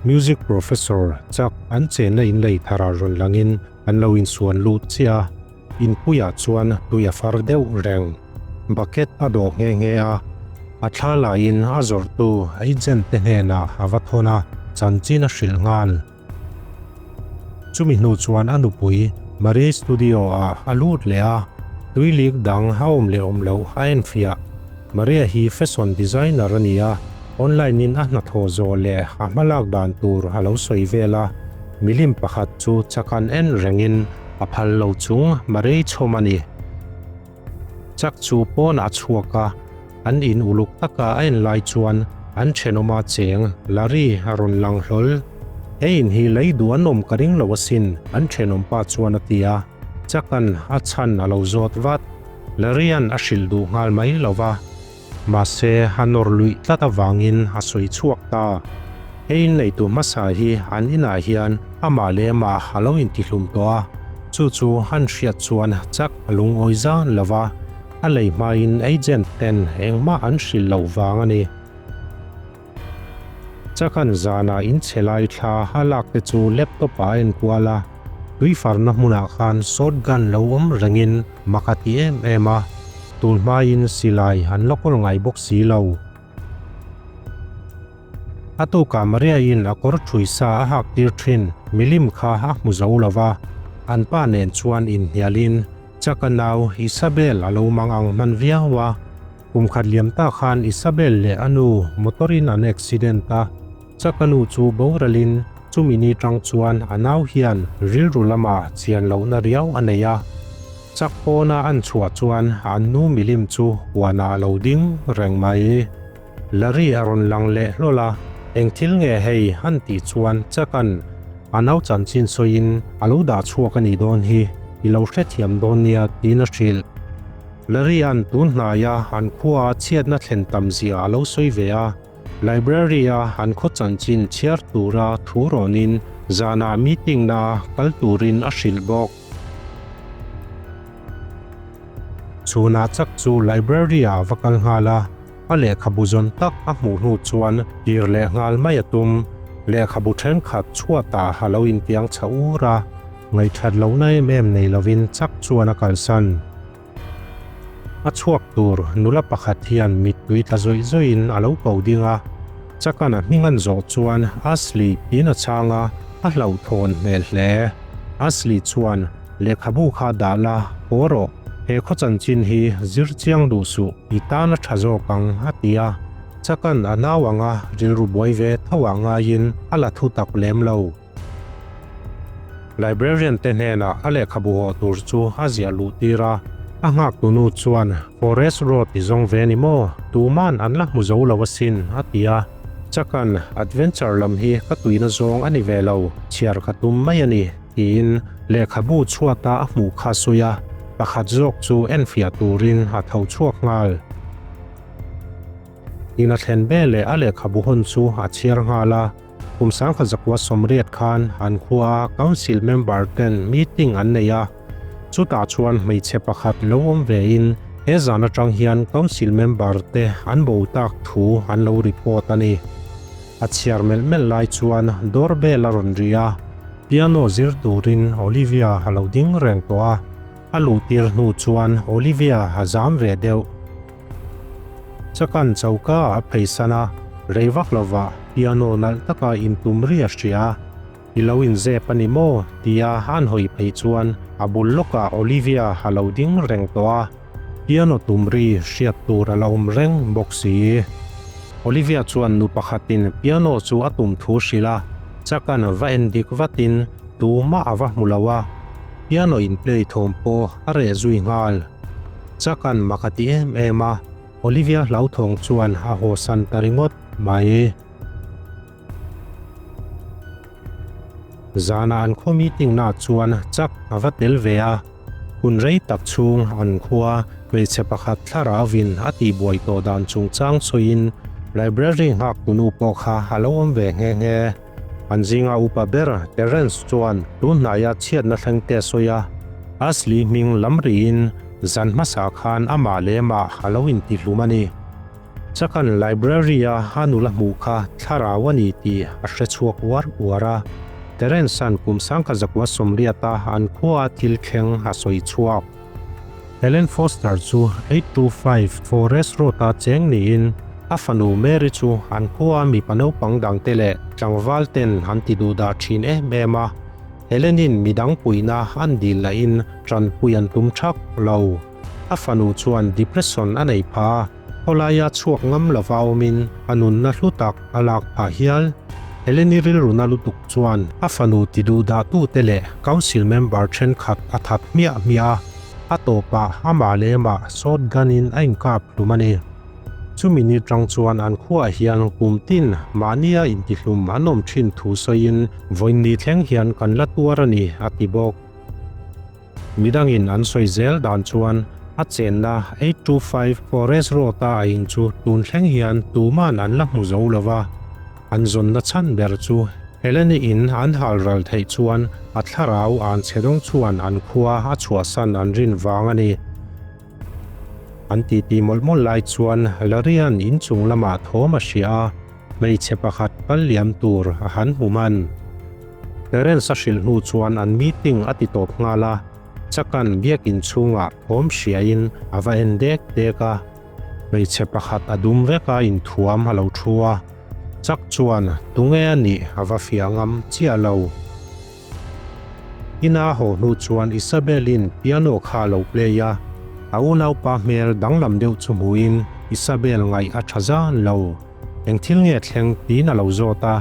Music Professor chak an chenna in lei tharah rawn langin an lo insuan lut chiah a, inpuiah chuan tui a far deuh reng. Bucket a dawh nghe nghe a, a thla laiin a zawrhtu agent te hnenah a va thawn a, chanchin a hrilh nghal. Chumi hnu chuan a nupui Marie studio-ah a lut leh a, tui lik dang a awm leh awm loh a enfiah. Maria hi fashion designer a ni a, online-in a hnathawh zawh leh a hmalak dan tur a lo sawi vel a, milim pakhat chu chakan en rengin a phal lo chung Marie chhawm a ni. Chak chu pawnah a chhuak a, an in uluk taka a en lai chuan an thenawma cheng Larry a rawn lang hlawl. He in hi lei duh an awm ka ring lo asin, an thenawm pa chuan a ti a. Chaka'n a chhan a lo zawt vat. Larry-a'n a hrilh duh nghal mai lo va. Mahse, a nawr luih tlat avangin a sawi chhuak ta. He inneitu hmasa hi an inah hian amah leh amah a lo intihlum tawh a, chu chu an hriat chuan chak a lungawi zan lo va, a lei hmain agent ten engmah an hrilh loh vang a ni. Chakhan zanah inchhe lai thla a lak te chu laptop ah a enkual a, tuifarna hmunah khan shotgun lo awm rengin mak a ti em em a, tun hmain silai an la kawl ngai bawk si lo. A tukah Maria-in a kawr ṭhui sa a hak tir ṭhin milim kha a hmu zo lo va, an pa nen chuan inhnialin Chaka nau Isabel a lo mang ang hman viau a. Kum khat liam ta khan Isabel leh a nu motor in an accident a, Chuck a nu chu boralin chumi ni tang chuan a nau hian rilru lamah chian lohna riau a nei a. Chuck pawna an chhuah chuan an nu milim chu huanah a lo ding reng mai. Larry a rawn lang leh hlawl a, eng thil nge hei an tih chuan Chuck-a'n a nau chanchin sawiin a lo dah chhuak a nih dawn hi, i lo hrethiam dawn nia tiin a hrilh. Larry-a'n tun hnaia an khuaa chhiatna thlen tam zia a lo sawi ve a, Library-a an khaw chanchin chhiar tura thu rawnin zanah meeting-na kal turin a hrilh bawk. Chhunah chak chu Library-ah a va kal nghal a, a lehkhabu zawn tak a hmuh hnu chuan kir leh nghal mai a tum. Lehkhabu thenkhat chhuatah a lo intiang chha ur a. Ngaihthat lohna em em nei lovin chak chuan a kalsan. A chhuak tur nula pakhat hian mittui tla zawih zawihin a lo ko ding a, Chakan a hming an zawh chuan Ashley tiin a chhang a, a hlauhthawn hmel hle. Ashley chuan, Lehkhabu kha dah la, haw rawh, he khaw chanchin hi zir chiang duh suh, i tan a tha zawk ang, a ti a. Chakan a nau anga rilru buai ve tho ah ngaiin a la thu tak lem lo. Librarian te hnenah a lehkhabu hawh tur chu a ziah luh tir a, a nghaktu nu chuan Forest Road i zawng ve ni maw? Tuman an la hmu zo lo asin, a ti a. Chakan, adventure lam hi ka tuina zawng a ni ve lo, chhiar ka tum mai a ni, tiin lehkhabu chhuata a hmuh kha sawi a, pakhat zawk chu enfiah turin a tho chhuak nghal. In a thlen ve leh a lehkhabu hawn chu a chhiar nghal a. Kum sangkhat zakua 80 khan an khua Council member ten meeting an nei a, chutah chuan hmeichhe pakhat lo awm vein he zan atang hian Council member te an bo tak thu an lo report a ni. A chhiar melh melh lai chuan door bell a rawn ri a, piano zir turin Olivia a lo ding reng tawh a, a luh tir hnu chuan Olivia a zam ve deuh. Chakan choka a pheisan a, rei vak lovah piano nalh taka intum ri a hria. I lo inzep a ni maw? tia an hawi phei chuan a bul lawkah Olivia a lo ding reng tawh a, piano tum ri hriat tur a la awm reng bawk si. Olivia chuan nu pakhatin piano chu a tum thu hrilh a, Chakan va en dik vatin tumah a va hmu lo a, piano in play thawm pawh a reh zui nghal. Chakan mak a ti em em a, Olivia hlauthawng chuan a hawsan ta ringawt mai. Zanah an khaw meeting naah chuan Chak a va tel ve a, hun rei tak chhung an khua hmeichhe pakhat thlarauin a tihbuai tawh dan chungchang sawiin library nghak tunu pawh kha a lo awm ve nghe nghe. An zinga upa ber Terence chuan tun hnaia chhiatna thleng te a sawi a, Ashley hming lam rihin zan hmasa khan amah leh amah a lo intihlum a ni. Chakan library-a a nula hmuh kha thlarau a ni tih a hre chhuak uar uar a. Terence-a'n kum 1980-a an khuaa thil thleng a sawi chhuak. Helen Foster chu 825 Forest Road-a cheng niin a fanu Mary chu an khuaa mipa naupang dangte leh tlangval ten an ti duhdah thin em em a. Helen-in midang puihna an dil lahin tanpui an tum thak lo. A fanu chuan depression a nei phah a, khawlaia chhuak ngam lova awmin a nunna hlu tak a lak phah hial. Helen-i rilruna lutuk chuan a fanu ti duhdahtute leh council member thenkhat a that hmiah hmiah a, a tawpah amah leh amah shotgun-in a inkap hlum a ni. Chumi ni tang chuan an khuaah hian kum tin mahnia intihlum an awm thin thu sawiin vawiin thleng hian kan la tuar a ni, a ti bawk. Midangin an sawi zel dan chuan a chenna 825 Forest Road-a a in chu tun thleng hian tuman an la hmu zo lo va, an zawnna chhan ber chu Heleni in an hal ral theih chuan a thlarau an chhe dawng chuan an khua a chhuahsan an rin vang a ni. An titi mawlh mawlh lai chuan Larian inchung lamah thawm a hria a, hmeichhe pakhat kal liam tur a han hmu hman. Terence a hrilh hnu chuan an meeting a ti tawp nghal a, Chakan biakin chhungah thawm hriain a va en dek dek a, hmeichhe pakhat a dum vek a inthuam a lo thu a, Chak chuan tunge a nih a va fiah ngam chiah lo. Ina haw hnu chuan Isabel-in piano kha a lo play a, a unaupa hmel danglam deuh chu hmuhin Isabel ngaih a tha zan lo. Eng thil nge thleng tiin a lo zawt a,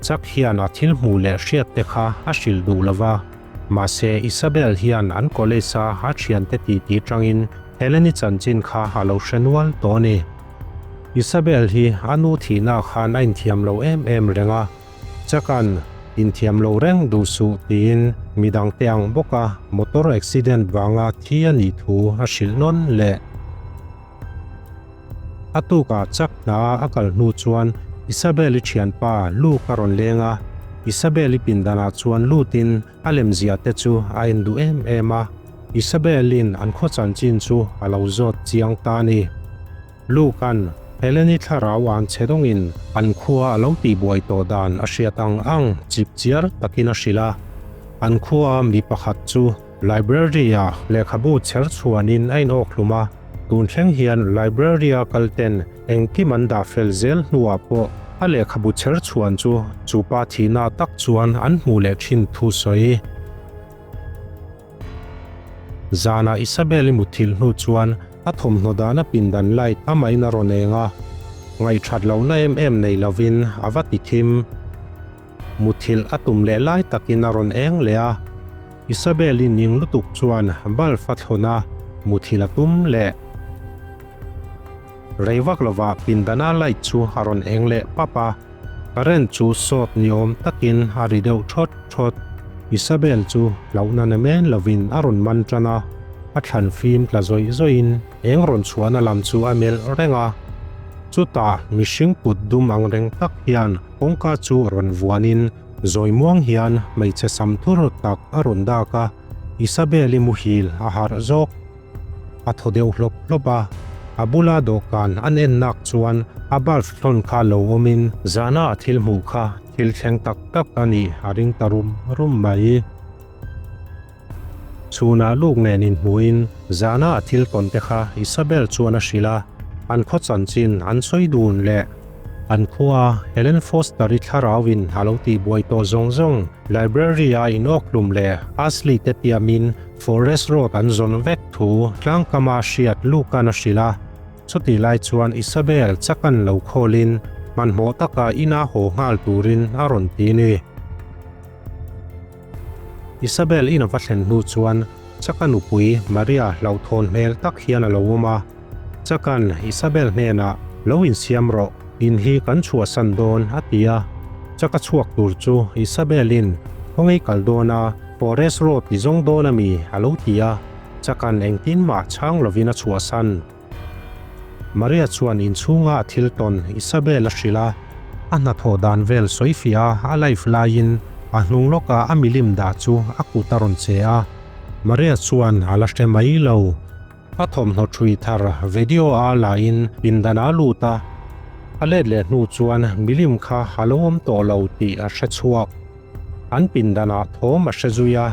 Chuck hian a thil hmuh leh hriat te kha a hrilh duh lo va. Mahse Isabel hian an college-a a thiante titi tangin Helen-i chanchin kha a lo hre nual tawh a ni. Isabel hi a nu thihna khan a inthiam lo em em reng a, Chakan, inthiam lo reng duh suh tiin midangte ang bawka motor accident vanga thi a nih thu a hrilh nawn leh. A tukah Chak hna a kal hnu chuan Isabel-i thianpa Luke a rawn leng a, Isabel-i pindanah chuan lutin a lemzia te chu a en duh em em a, Isabel-in an khaw chanchin chu a lo zawt chiang ta a ni. Luke-a'n Helen-i thlarau an che dawngin an khua a lo tihbuai tawh dan a hriat ang ang chip chiar takin a hrilh a. An khua mi pakhat chu library-ah lehkhabu chher chhuanin a inawk hlum a, tun thleng hian library-a kalten engkim an dah fel zel hnuah pawh a lehkhabu chher chhuan chu chupa thihna tak chuan an hmuh leh thin thu sawi. Zanah Isabel-i muthilh hnu chuan a thawmhnaw dahna pindan light amahin a rawn eng a, ngaihthat lohna em em nei lovin a va ti thim. Muthilh a tum leh lai takin a rawn eng leh a, Isabel-i ning lutuk chuan bulb a thlawn a, muthilh a tum leh. Rei vak lovah pindana light chu a rawn eng leh pap a, current chu sawt ni awm takin a ri deuh thawt thawt. Isabel chu hlauhna na men lovin a rawn man tan a, a thlan fim tla zawih zawihin eng rawn chhuahna lam chu a melh reng a. Chutah mihring kut dum ang reng tak hian kawngka chu rawn vuanin zawi muang hian hmeichhe sam thur tak a rawn dak a, Isabel-i muhil a harh zawk. A thaw deuh hlawp hlawp a, a bula dawhkan an en nak chuan a bulb thlawn kha lo awmin zana a thil hmuh kha thil thleng tak tak a nih a ring ta rum rum mai. Chhunah luk nen inhmuhin zana a thil tawn te kha Isabel chuan a hrilh a, an khaw chanchin an sawi dun leh. An khua, Helen Foster-i thlarauin a lo tihbuai tawh zawng zawng, Library-a inawkhlum leh Ashley te tiamin Forest Road an zawn vek thu tlangkama hriat Luke-a'n a hrilh a. Chutih lai chuan Isabel chakan lo khawlin hmanhmawh taka ina haw nghal turin a rawn ti ni. Isabel in a va thlen hnu chuan Chaka nupui Maria hlauhthawn hmel tak hian a lo awm a. Chakan Isabel hnenah, Lo insiam rawh, in hi kan chhuahsan dawn, a ti a. Chaka chhuak tur chu Isabel-in, Khawngaih kal dawn a, Forest Road i zawng dawn a mi? a lo ti a. Chakan engtin mah chhang lovin a chhuahsan. Maria chuan inchhunga a thil tawn Isabel a hrilh a, a hnathawh dan vel sawifiah a a live laiin a hnung lawka a milim dah chu a kut a rawn che a. Maria chuan a la hre mai lo. A thawmhnaw ṭhui thar video a lain pindan a lut a. A let leh hnu chuan milim kha a lo awm tawh lo tih a hre chhuak. An pindanah thawm a hre zui a,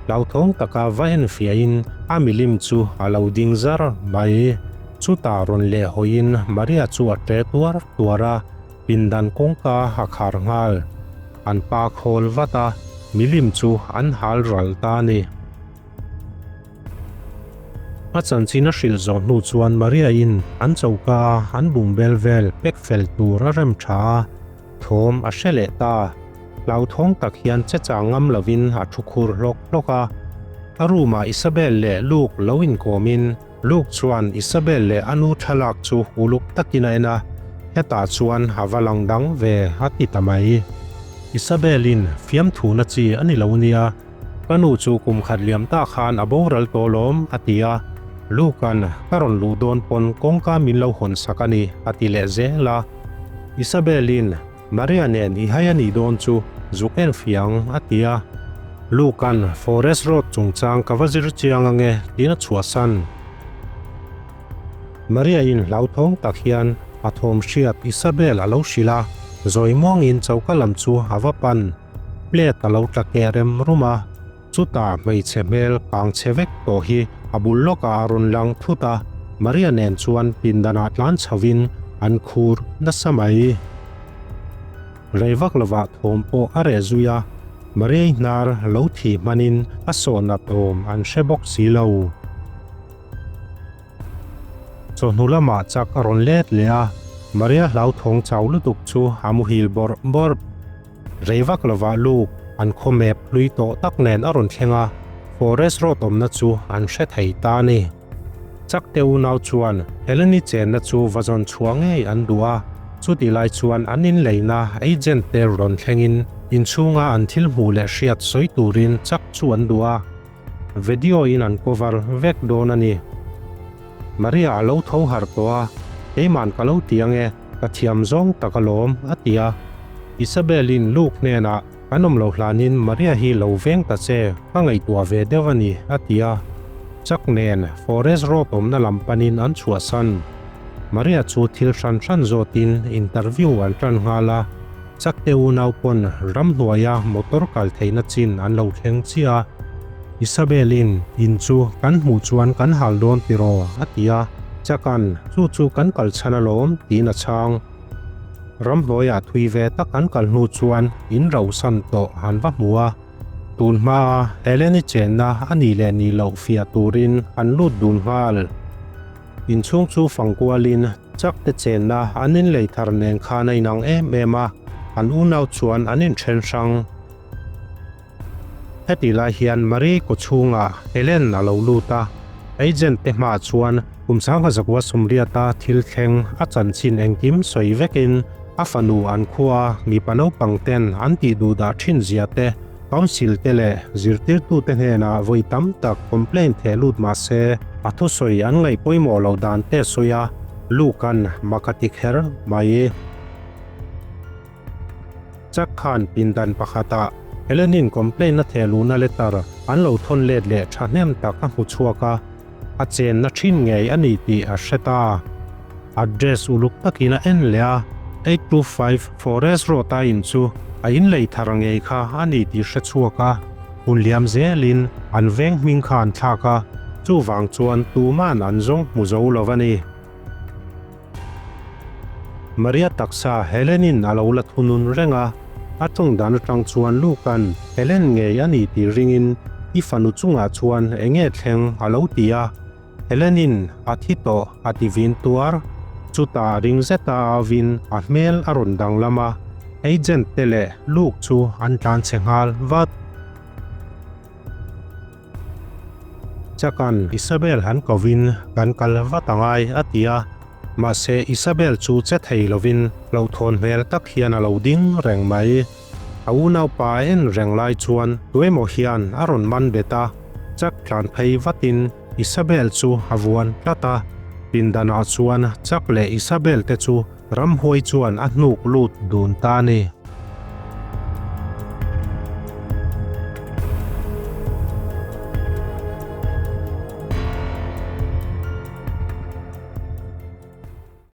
hlauthawng taka va enfiahin a milim chu a lo ding zar mai. Chutah rawn lehhawiin Maria chu a ṭe tuar tuar a, pindan kawngka a khar nghal. An pa khawl vat a, milim chu an hal ral ta a ni. A chanchin a hrilh zawh hnu chuan Maria-in an choka a an bungbel vel pek fel tur a rem tha a, thawm a hre leh ta. Hlauthawng tak hian che chang ngam lovin a thu khur hlawk hlawk a. A room-ah Isabel leh Luke lo inkawmin Luke chuan Isabel leh a nu thlalak chu uluk takin a en a, hetah chuan a va lang dang ve a ti ta mai. Isabel-in fiamthuna chi a ni lo nia, Ka nu chu kum khat liam ta khan a boral tawh lawm, a ti a. Luke-a'n ka rawn luh dawn pawn kawngka min lo hawn sak a ni, a ti leh zel a. Isabel-in Maria nen i hai a nih dawn chu zuk en fiang, a ti a. Luke-a'n Forest Road chungchang ka va zir chiang ange tiin a chhuahsan. Maria-in hlauthawng tak hian a thawm hriat Isabel a lo hrilh a, zawi muangin choka lam chu a va pan. Plate a lo tla keh rem rum a, chutah hmeichhe hmel kang chhe vek tawh hi a bul lawkah a rawn lang thut a, Maria nen chuan pindanah tlan chhovin an khur nasa mai. Rei vak lovah thawm pawh a reh zui a, Maria-i hnar lo thi hmanin a sawh nat awm an hre bawk si lo. Chawhnu lamah chak a rawn let leh a, Maria hlauthawng chau lutuk chu a muhil bawrh bawrh. Rei vak lovah Luke an khaw map hlui tawh tak nen a rawn thleng a, Forest Road awmna chu an hre thei ta a ni. Chak te unau chuan Helen-i chenna chu va zawn chhuah ngei an duh a, chutih lai chuan an inleina agent te rawn thlengin inchhunga an thil hmuh leh hriat sawi turin chak chu an duh a. Video in an cover vek dawn a ni. Maria a lo tho harh tawh a, Keiman ka lo ti ange, ka thiam zawng tak alawm, a ti a. Isabel-in Luke hnenah, Kan awm lo hlanin Maria hi lo veng ta che, ka ngaihtuah ve deuh a ni, a ti a. Chuck nen Forest Road awmna lam panin an chhuahsan. Maria chu thil hran hran zawtin interview an tan nghal a. Chuck te unau pawn ramhnuaia motor kal theihna chin an lo thleng chiah a. Isabel-in in chu kan hmuh chuan kan hal dawn tiraw? a ti a. Chuck-a'n chu chu kan kal chhan alawm tiin a chhang. Ramhnuaiah thui ve tak an kal hnu chuan in rauhsan tawh an va hmu a. Tun hmaa Helen-i chenna a nih leh nih loh fiah turin an lut dun nghal. Inchhung chu fang kualin Chuck te chenna an inlei thar nen khan a inang em em a, an unau chuan an inthen hrang. Hetih lai hian Marie kawchhungah Helen a lo lut a, agent te hmaah chuan kum 1980 thil thleng a chanchin engkim sawi vekin a fanu an khua mipa naupang ten an tih duh dah thin zia te Council te leh zirtirtute hnenah vawi tam tak complaint theh lut mah se, a thusawi an ngaih pawimawh loh dan te sawi a, Luke-a'n mak a ti kher mai. Chuck khan pindan pakhatah Helen-in complaint a theh luhna letter an lo thawn let leh thahnem tak a hmu chhuak a, a chenna thin ngei a ni tih a hre ta. Address uluk takin a en leh a, 825 Forest Road a in chu a inlei thar ngei kha a ni tih hre chhuak a, hun liam zelin an veng hming kha an thlak a, chuvang chuan tuman an zawng hmu zo lo a ni. Maria taksa Helen-in a lo la thunun reng a, a tawng dan atang chuan Luke-a'n Helen ngei a ni tih ringin i fanu chungah chuan eng nge thleng a lo ti a, Helen-in a thi tawh a ti vin tuar. Chutah ring zeta auvin a hmel a rawn danglam a, agent te leh Luke chu an tlan chhe nghal vat. Chakan Isabel han kovin kan kal vat a ngai a ti a, mahse Isabel chu che thei lovin hlauhthawn hmel tak hian a lo ding reng mai. A unaupa a en reng lai chuan tuemaw hian a rawn man bet a, Chak tlan phei vatin Isabel chu a vuan tlat a, pindanah chuan Chak leh Isabel te chu ramhuai chuan a hnuk lut dun ta a ni.